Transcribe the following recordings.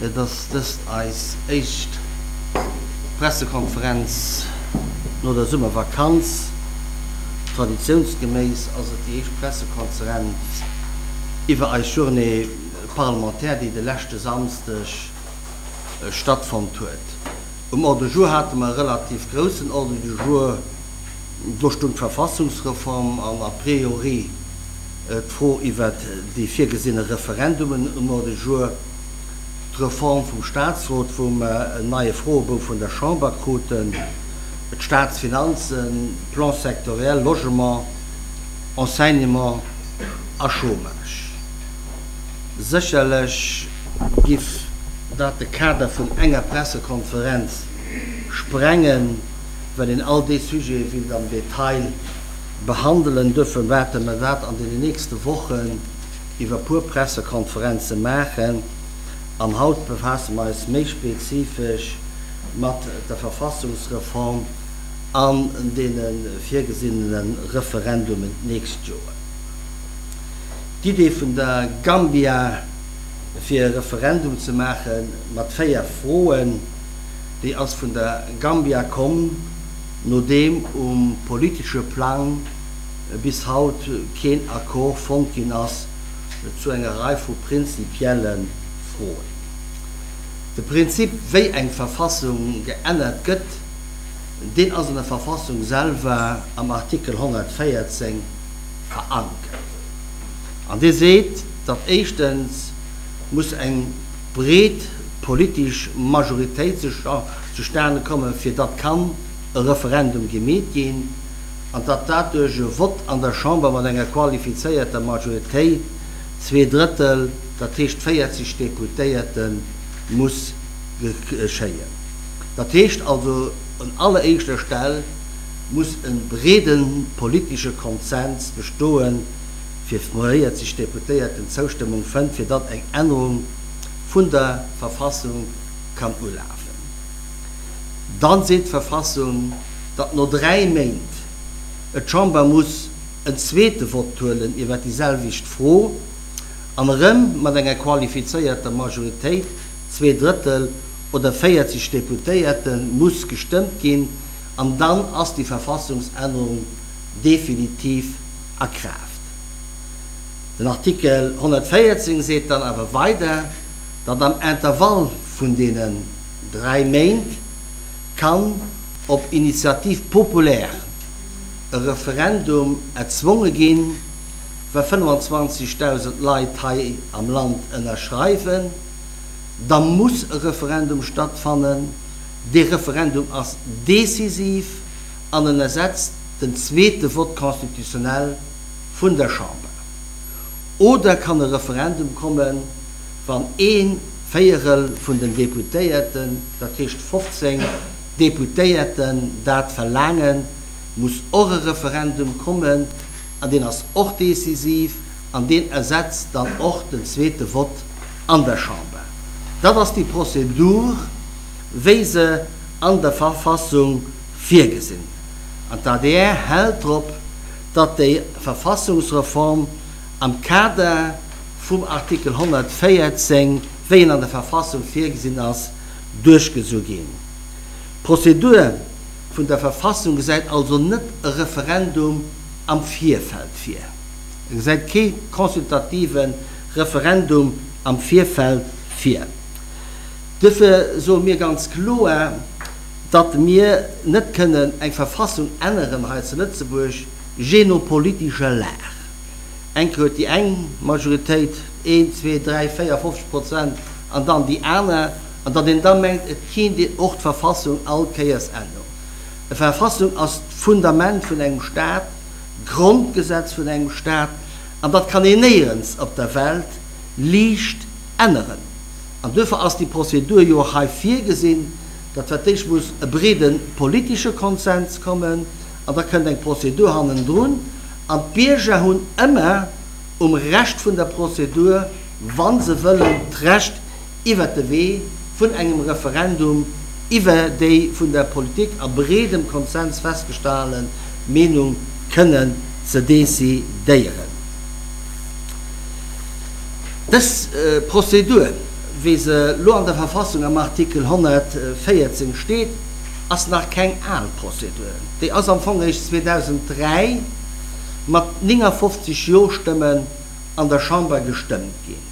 Et ass dëst eis éischt Pressekonferenz no der Summervakanz. Traditiounsgeméiss ass et déi éischt Pressekonferenz iwwer eis Journée parlementaire, déi de leschte Samsdeg stattfonnt huet. Um Ordre du jour hate mer e relativ groussen Ordre du jour. Do stung d'Verfassungsreform an a priori d'Fro iwwert déi virgesinne Referendumen um Ordre du jour, d'Reform vum Statsrot, wou mer en neie Froebou vun der Chamber kruten, d'Statsfinanzen, Plan sectoriel, Logement, Enseignement a Chômage. Sécherlech giff dat de Kader vun enger Pressekonferenz sprengen, well een all déi Sujete willt am Detail behandelen. Duerfir wäerte mer dat an deenen nächste Wochen iwwer e puer Pressekonferenze maachen. An haut befaasse mer eis méi spezifesch mat der Verfassungsreform an deene virgesinnene Referendumen d'nächst Joer. D'Idee vun der Gambia, fir e Referendum ze maache mat 4 Froen, déi ass vun der Gambia komm, nodeem um politesche Plang bis haut keen Accord fonnt ginn ass zu enger Rei vu prinzipielle Froen. De Prinzip, wéi eng Verfassung geännert gëtt, deen ass an der Verfassung selwer am Artikel 114 verankert. An dee seet, datt éischtens muss eng breet politesch Majoritéit zustane kommen, fir datt kann e Referendum gemeet ginn, an datt dat duerch e Vott an der Chamber mat enger qualifizéierter Majoritéit, Zweedrëttel, dat heescht 40 Deputéierten, muss geschéien. Dat heescht also, un alleréischter Stell muss e breede politesche Konsens bestoen, fir 40 Deputéierten d'Zoustëmmung fënnt, fir datt eng Ännerung vun der Verfassung kann ulafen. Dann seet d'Verfassung, datt no 3 Méint d'Chamber muss en zweete Vott huelen iwwer déi selwecht Fro an erëm mat enger qualifizéierter Majoritéit, Zweedrëttel oder 40 Deputéierten, muss gestëmmt ginn an dann ass déi Verfassungsännerung definitiv a Kraaft. Den Artikel 114 seet dann awer weider, datt am Intervall vun deenen 3 Méint kann op Initiative populaire e Referendum erzwonge ginn, wa 25.000 Leit hei am Land ënnerschreiwen, da muss e Referendum stattfannen. Dee Referendum ass decisiv an en ersetzt den zweete Vote constitutionnel vun der Chamber. Oder kann e Referendum kommen, wann ee Véierel vun den Deputéierten, dat heescht 15 Deputéierten, dat verlaangen, muss och e Referendum kommen an deen ass och decisiv an deen ersetzt dann och den zweete Vott an der Chamber. Dat ass déi Prozedur, wéi se an der Verfassung virgesinn. An d'ADR hält drop, datt déi Verfassungsreform am Kader vum Artikel 114, wéi en an der Verfassung virgesinn ass, duerchgezu ginn. D'Prozedur vun der Verfassung gesäit also net e Referendum am Virfeld vir. E gesäit kee consultative Referendum am Virfeld vir. Duerfir soe mir ganz kloer, datt mir net kënnen eng Verfassung änneren hei zu Lëtzebuerg jee no politescher Lag. Eng Kéier huet déi eng Majoritéit een, zwee, dräi, véier, 50 Prozent an dann déi aner, an datt een da mengt, et kéint een och d'Verfassung all Kéiers änneren. E Verfassung ass d'Fundament vun engem Staat, d'Grondgesetz vun engem Staat, an dat kann een néierens op der Welt liicht änneren. An duerfir ass déi Prozedur jo och hei virgesinn, datt fir d'éischt muss e breede politesche Konsens kommen an da kënnt eng Prozedur hannendrun. An d'Bierger hunn ëmmer um Rescht vun der Prozedur, wa se wëllen, d'Recht iwwert de Wee vun engem Referendum iwwer déi vun der Politik a breedem Konsens festgestale Meenung kënnen ze decidéieren. Dës Prozedur. wéi se elo an der Verfassung am Artikel 114 steet, ass nach keng al Prozedur. Déi ass am Fong eréischt 2003 mat 59 Jo-Stëmmen an der Chamber gestëmmt ginn.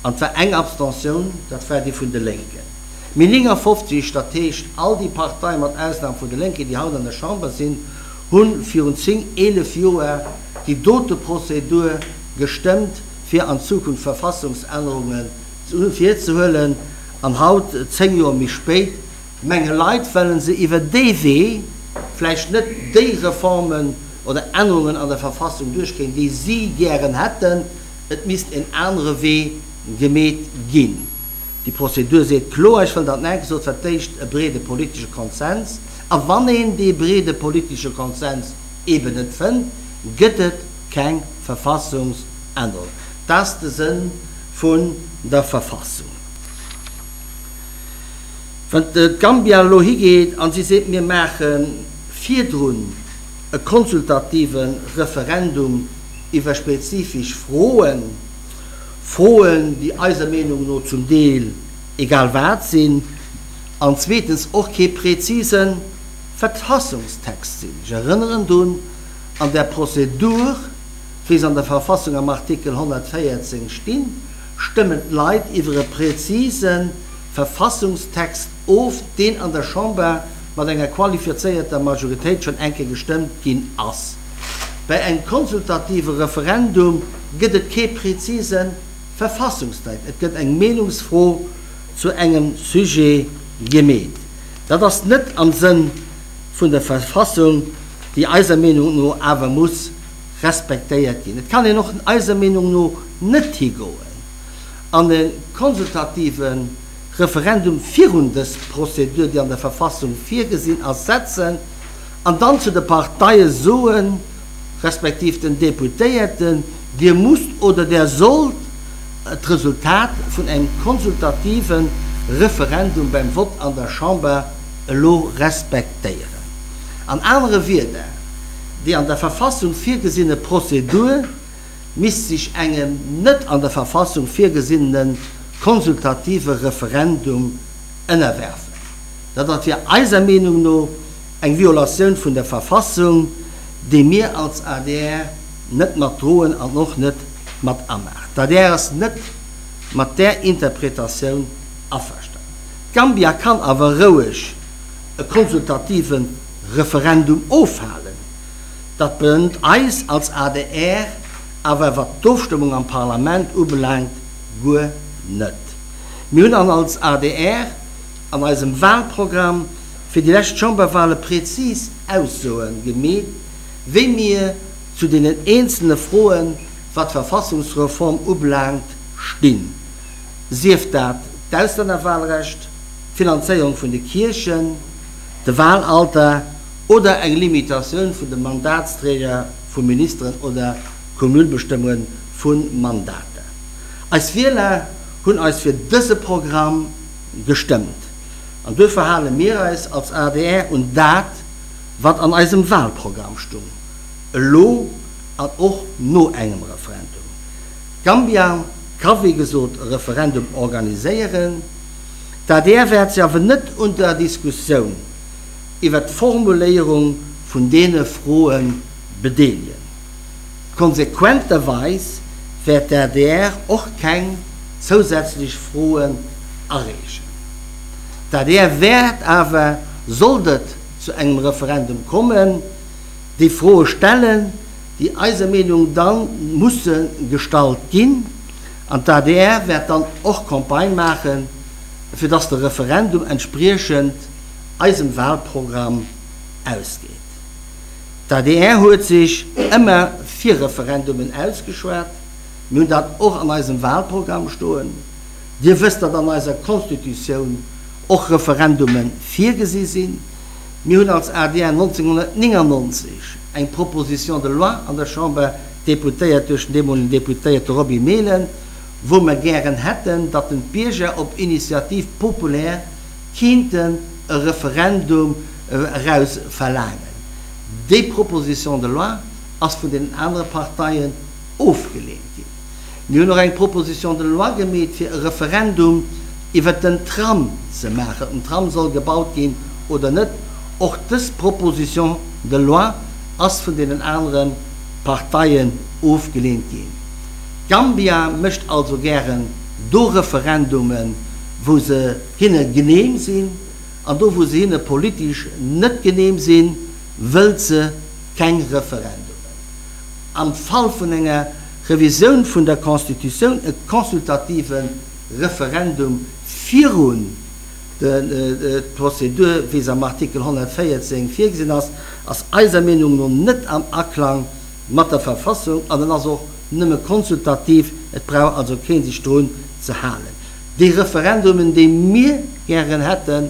An et war eng Abstentioun, dat war déi vun de Lénken. Mee 59, dat heescht all déi Parteien, mat Ausnam vun de Lénken, déi haut an der Chamber sinn, hu virun 10, 11 Joer déi dote Prozedur gestëmmt, fir an Zukunft Verfassungsännerungen virzehuelen. An haut, 10 Joer méi spéit, menge Leit, welle se iwwer dee Wee vläicht net déi Reformen oder Ännerungen an der Verfassung duerchkréien, déi si gären hätten. Et misst en anere Wee gemeet ginn. Déi Prozedur seet kloer, ech wëll dat nach eng Kéier soen, fir d'éischt e breede politesche Konsens. A wann een dee breede politesche Konsens eeben net fënnt, gëtt et keng Verfassungsännerung. Dat ass de Sënn vun der Verfassung. Wann d'Gambia elo higeet a si seet, mir maache virdrun e konsultative Referendum iwwer spezifesch Froen, Froen, déi eiser Meenung no zum Deel egal wat sinn an zweetens och kee präzise Verfassungstext sinn. Ech erënneren drun, an där Prozedur, wéi se an der Verfassung am Artikel 114 stinn, stëmmen d'Leit iwwer e präzise Verfassungstext of, deen an der Chamber mat enger qualifizéierter Majoritéit schonn eng Kéier gestëmmt ginn ass. Bei engem konsultative Referendum gëtt et kee präzise Verfassungstext, et gëtt eng Meenungsfro zu engem Sujet gemeet. Dat ass net am Sënn vun der Verfassung, déi eiser Meenung no awer muss respektéiert ginn. Et kann een och eiser Meenung no net higoen an e konsultative Referendum virun dës Prozedur, déi an der Verfassung virgesinn ass, setzen an dann zu de Parteie soen, respektiv den Deputéierten, Dir musst oder Der sollt d'Resultat vun engem konsultative Referendum beim Vott an der Chamber elo respektéieren. An anere Wierder, déi an der Verfassung virgesinne Prozedur misst sech engem net an der Verfassung virgesinnene konsultative Referendum ënnerwerfen. Dat ass wier eiser Meenung no eng Violatioun vun der Verfassung, déi mir als adr net mat droen an och net mat amaachen. D'adr ass net mat där Interpretatioun averstanen. D'Gambia kann awer roueg e konsultative Referendum ofhalen. Dat bënnt eis als adr awer, wat d'Ofstëmmung am Parlament ubelaangt, guer net. Mir hunn an als adr an eisem Wahlprogramm fir déi lescht Chamberwahle präzis Aussoe gemeet, wéi mir zu deenen eenzelne Froen, wat d'Verfassungsreform ubelaangt, stinn, sief dat d'Auslännerwahlrecht, d'Finanzéierung vun de Kierchen, de Wahlalter oder eng Limitatioun vun de Mandatsträger vu Ministeren oder Cumulbestëmmunge vu Mandater. Eis Wieler hunn eis fir dëse Programm gestëmmt an duerfir hale mir eis als adr un dat, wat an eisem Wahlprogramm stung, elo an och no engem Referendum. Gambia ka wéi gesot e Referendum organiséieren, d'ADR wäert sech awer net un der Diskussioun iwwert d'Formuléierung vun deene Froe bedeelegen. Konsequenterweis wäert d'ADR och keng zousätzlech Froen areechen. D'ADR wäert awer, sollt et zu engem Referendum kommen, déi Froe stellen, déi eiser Meenung da musse gestallt ginn. An d'ADR wäert dann och Campagne maachen, fir datt de Referendum entspriechend eisem Wahlprogramm ausgeet. D'ADR huet sech ëmmer fir Referendumen ausgeschwat. Mir hunn dat och an eisem Wahlprogramm stoen. Dir wësst, datt an eiser Constitutioun och Referendume virgesi sinn. Mir hunn als adr 1999 eng Proposition de loi an der Chamber deputéiert duerch den deemolegen Deputéierte Roby Mehlen, wou mer gären hätten, datt den d'Bierger op Initiative populaire kinnten e Referendum eraus verlaangen. Déi Proposition de loi ass vun deenen anere Parteien ofgeleent ginn. Mir hunn och eng Proposition de loi gemeet, fir e Referendum iwwert den Tram ze maachen, ob den Tram soll gebaut ginn oder net. Och dës Proposition de loi ass vun deenen anere Parteien ofgeleent ginn. D'Gambia mécht also gären do Referendumen, wou se hinne genehm sinn, an do wou se hinne politesch net genehm sinn, wëllt se keng Referendumen. Am Fall vun enger Revisioun vun der Constitutioun e consultative Referendum virun d'Prozedur, wéi se am Artikel 114 virgesinn ass, ass eiser Meenung no net am Aklang mat der Verfassung an en ass och nëmme konsultativ, et brauch also kee sech drun ze halen. Déi Referendumen, déi mir gären hätten,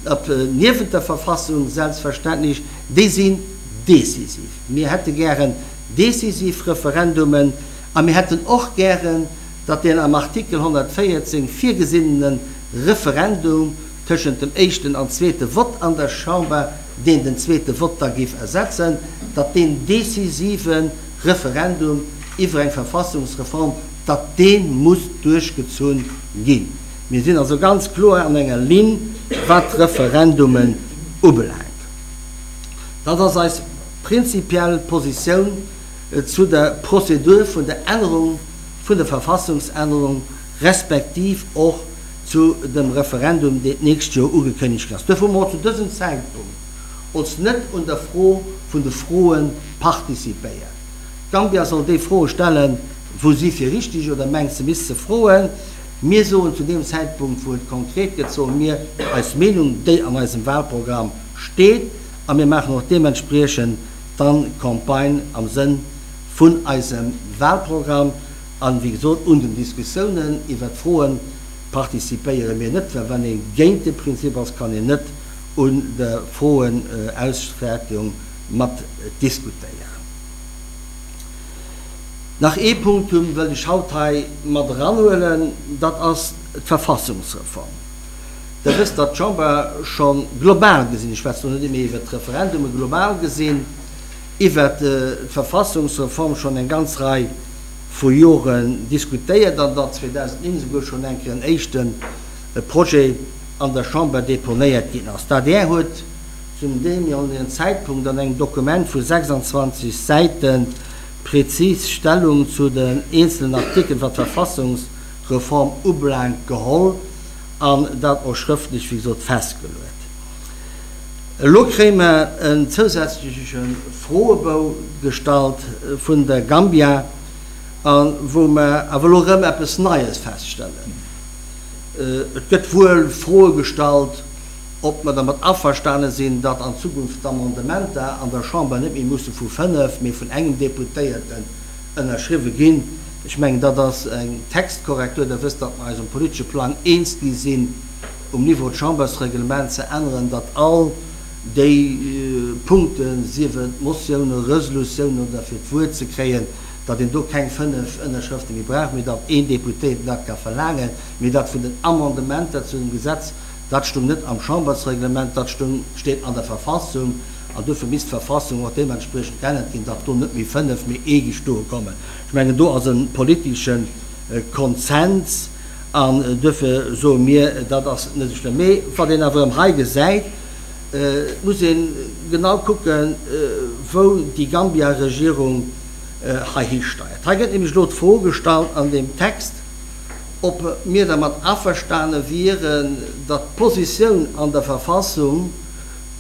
op niewent der Verfassung selbstverständlech, déi sinn decisiv. Mir hätte gären decisiv Referendumen a mir hätten och gären, datt deen am Artikel 114 virgesinnene Referendum tëschent dem éischten an zweete Vott an der Chamber, deen den zweete Vott da géif ersetzen, datt deen decisive Referendum iwwer eng Verfassungsreform, datt dee muss duerchgezunn ginn. Mir sinn also ganz kloer an enger Linn, wat d'Referendumen ubelaangt. Dat ass eis prinzipiell Positioun zu der Prozedur vun der Ännerung vun der Verfassungsännerung respektiv och zu dem Referendum, deen d'nächst Joer ugekënnegt ginn ass. Duerfir hu mer och zu dësem Zäitpunkt ons net un der Fro vun de Froe participéiert. D'Gambia soll déi Froe stellen, wou si fir richtig oder mengt, se misst se froen. Mir soen zu deem Zäitpunkt, wou et konkret gëtt, soe mir eis Meenung, déi an eisem Wahlprogramm steet, a mir maachen och deementspriechend dann Campagne am Sënn vun eisem Wahlprogramm. An, wéi gesot, un den Diskussiounen iwwert d'Froe participéiere mir net, well wann ee géint de Prinzip ass, kann een net un der Froenausfertigung mat diskutéieren. Nach ee Punkt hunn, wëllt ech haut hei mat eranhuelen, dat ass d'Verfassungsreform. Der wësst, datt d'Chamber scho global gesinn, ech schwätzen elo net méi iwwert d'Referendumen, global gesinn iwwert d'Verfassungsreform schonn eng ganz Rei vu Joren diskutéiert an datt 2009 esouguer schonn eng Kéier en éischte Projet an der Chamber deponéiert ginn ass. D'adr huet zum deemolegen Zäitpunkt an engem Dokument vu 26 Säite prezis Stellung zu den eenzelen Artikelen, wat d'Verfassungsreform ubelaangt, geholl an dat och schrëftlech, wéi gesot, festgeluet. Elo kréie mer en zousätzleche Froebou gestallt vun der Gambia, a wou mer awer elo erëm eppes Neies feststellen. Et gëtt wuel Froe gestallt, ob mer dermat averstane sinn, datt an Zukunft d'Amendementer an der Chamber net méi musse vu fënnef, mee vun engem Deputéierten ënnerschriwwe ginn. Ech mengen, dat ass eng Textkorrektur. Der wësst, datt mer eis um politesche Plang eens gi sinn, um Niveau d'Chambersreglement ze änneren, datt all déi Punkten, sief et Motiounen, Resolutiounen oder fir d'Wuert ze kréien, datt een do keng fënnef Ënnerschrëfte méi brauch, mee datt een Deputéierten dat ka verlaangen. Mee dat vun den Amendementer zu dem Gesetz, Dat stung net am Chambersreglement, dat stung, steet an der Verfassung, an duerfir misst d'Verfassung och deementspriechend geännert ginn, datt do net méi fënnf, mee ee gi stoe kommen. Ech mengen, do ass e politesche Konsens, an duerfir soe mir, dat ass net esou schlëmm. Mee wat een awer erëm hei gesäit, et muss ee genau kucken, wou déi Gambia-Regierung heihi steiert. Hei gëtt nämlech elo d'Fro gestallt an deem Text, ob mir dermat averstane wieren, datt d'Positioun an der Verfassung,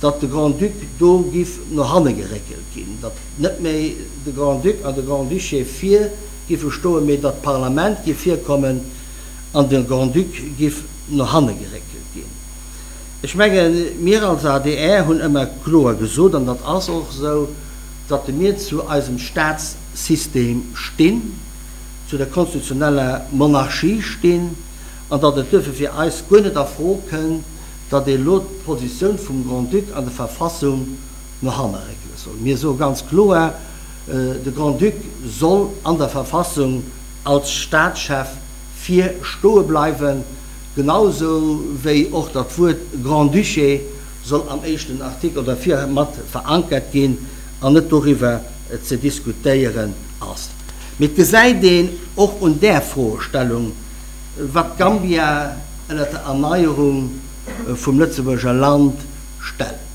datt de Grand-Duc do giff no hanne geréckelt ginn, datt net méi de Grand-Duc an de Grand-Duché vir giffe stoen, mee datt d'Parlament giff virkommen an de Grand-Duc giff no hanne geréckelt ginn. Ech mengen, mir als adr hunn ëmmer kloer gesot, an dat ass och esou, datt mir zu eisem Statssystem stinn, zu der konstitutioneller Monarchie stinn an datt et duerfir fir eis guer net a Fro kënn, datt ee elo d'Positioun vum Grand-Duc an der Verfassung no hanne réckele soll. Mir soe ganz kloer, De Grand-Duc soll an der Verfassung als Staatschef vir stoe bleiwen, genau esou wéi och datt d'Wuert Grand-Duché soll am éischten Artikel oder vir mat verankert ginn an net doriwwer ze diskutéieren ass. Mee et gesäit een. och un där Froestellung, wat Gambia ënnert der Erneierung vum Lëtzebuerger Land stellt.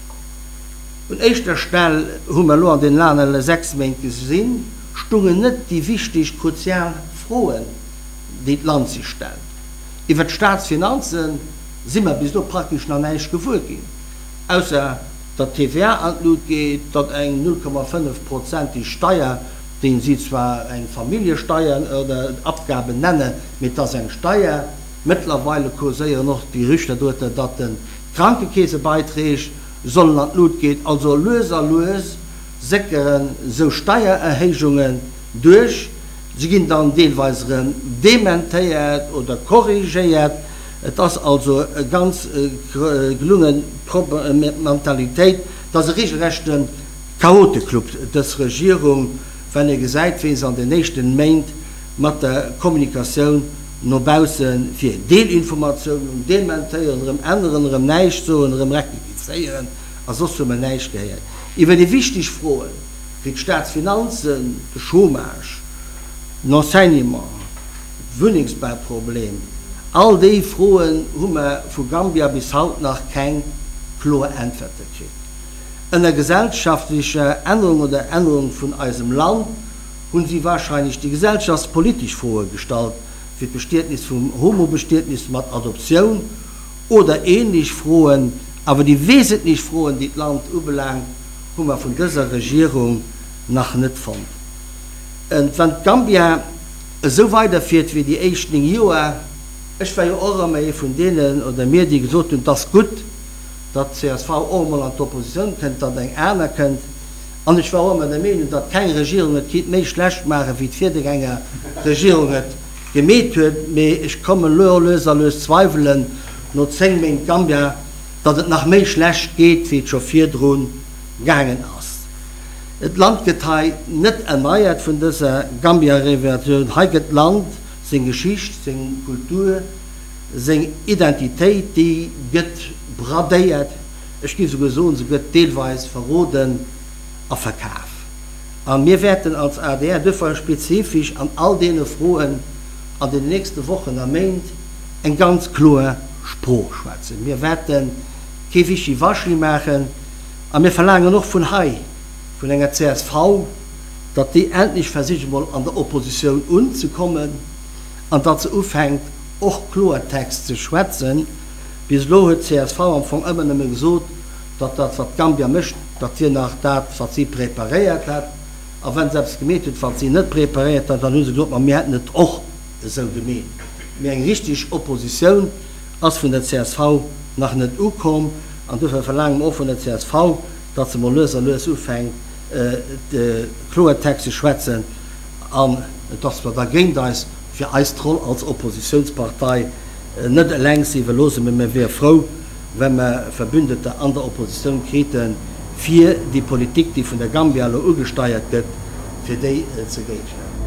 Un éischter Stell, hu mer elo an den laange 6 Méint gesinn, stungen net déi wichteg, kruzial Froen, déi d'Land sech stellt. Iwwert d'Staatsfinanze si mer bis elo praktesch nach näischt gewuer ginn, ausser datt d'TVA an d'Lut geet, datt eng 0,5 prozentig Steier, déi si zwar eng Familljesteier oder Abgabe nennen, mee et ass eng Steier. Mëttlerweile kurséieren och d'Gerüchter dorueter, datt den d'Krankekeesebeiträg sollen an d'Lut geet. Also lues a lues séckeren esou Steiererhéijungen duerch. Se ginn dann deelweis erëm dementéiert oder korrigéiert. Et ass also e ganz gelunge Mentalitéit. Et ass e regelrechte Chaoteclub, dës Regierung, wann ee gesäit, wéi se an den éischten Méint mat der Kommunikatioun no bausse fir Deelinformatiounen, dementéieren, erëm änneren, erëm näischt soen, erëm rektifizéieren a soss hu mer näischt gehéiert iwwer déi wichteg Froen wéi d'Staatsfinanzen, de Chômage, den Enseignement, Wunnengsbauproblem, all déi Froen hu mer vu Gambia bis haut nach keng kloer Äntwerte kritt. Ënner gesellschaftlecher Ännerung oder Ännerung vun eisem Land hunn si wahrscheinlech déi gesellschaftspolitesch Froe gestallt, wéi d'Bestietnis vum Homobestietnis mat Adoptioun oder ähnlech Froen, awer déi wesentlech Froen, déi d'Land ubelaangt, hu mer vun dëser Regierung nach net fonnt. Wann d'Gambia esou weiderfiert wéi déi éischt 9 Joer, ech war jo och ëmmer ee vun deenen, oder mir, déi gesot hunn, 't ass gutt, datt csv och emol an d'Oppositioun kënnt, datt eng aner kënnt, an ech war och ëmmer der Meenung, datt keng Regierung et kinnt méi schlecht maachen, wéi d'Virgängerregierung et gemeet huet, mee ech kommen elo lues a lues zweiwelen, no 10 Méint Gambia, datt et nach méi schlecht geet, wéi et scho virdru gaangen ass. D'Land gëtt hei net erneiert vun dëser Gambia-Revolution. Hei gëtt d'Land, seng Geschicht, seng Kultur, seng Identitéit, déi gëtt bradéiert, ech géif esouguer soen, se gëtt deelweis verroden a verkaf. A mir wäerten als adr duerfir spezifesch an all deene Froen an den nächste Wochen a Méint eng ganz kloer Sprooch schwätzen. Mir wäerte kee Wischiwaschi maachen. A mir verlaangen och vun hei, vun enger csv, datt déi endlech versicht emol an der Oppositioun unzekommen an datt se ufänkt och Kloertext ze schwätzen. Bis elo huet d'CSV am Fong ëmmer nëmme gesot, datt dat wat Gambia mécht, dat wier nach dat wat si preparéiert hätt. A wa se eppes gemeet huet wat si net preparéiert hat, dann hu se gesot, ma mir hätten et och esou gemeet. Mee eng richteg Oppositioun ass vun der csv nach net ukomm. An dofir verlaange mer och vun der csv, datt se mol lues a lues ufänkt, Kloertext ze schwätzen. An et ass zwar da géint eis, fir eis d'Roll als Oppositiounspartei net eleng ze iwwerloosen, mä mir wiere frou, wa mer Verbündeter an der Oppositioun kriten, fir déi Politik, déi vun der Gambia elo ugesteiert gëtt, fir déi ze géignen.